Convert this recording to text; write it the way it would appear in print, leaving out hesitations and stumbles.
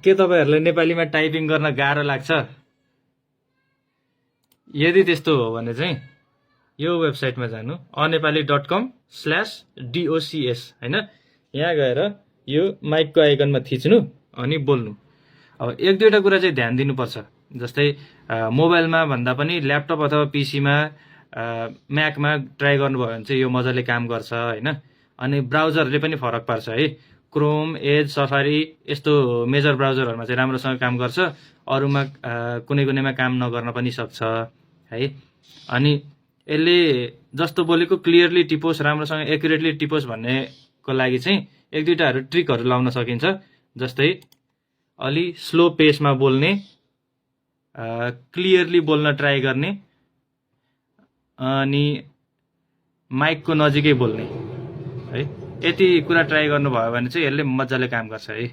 के तपाईहरुलाई नेपालीमा टाइपिङ गर्न गाह्रो लाग्छ? यदि त्यस्तो हो भने चाहिँ यो वेबसाइटमा जानु anepaly.com/docs हैन। यहाँ गएर यो माइकको आइकनमा थिच्नु अनि बोल्नु। अब एक दुईटा कुरा चाहिँ ध्यान दिनुपर्छ। जस्तै मोबाइलमा भन्दा पनि ल्यापटप अथवा पीसीमा म्याकमा ट्राई गर्नुभयो भने चाहिँ यो मजाले काम गर्छ हैन। अनि ब्राउजरले पनि फरक पार्छ है। क्रोम, एज, सफारी यस्तो मेजर ब्राउजरहरुमा चाहिँ राम्रोसँग काम गर्छ, अरुमा कुनै कुनैमा काम नगर्न पनि सक्छ है। अनि यसले जस्तो बोलेको क्लियरली टिपोस्, राम्रोसँग एक्युरेटली टिपोस् भन्नेको लागि चाहिँ एक दुईटाहरु ट्रिकहरु लाउन सकिन्छ। जस्तै अलि स्लो पेसमा बोल्ने, क्लियरली बोल्न ट्राई गर्ने, अनि माइकको नजिकै बोल्ने है। यति कुरा ट्राई गर्नुभयो भने चाहिँ यसले मजाले काम गर्छ है।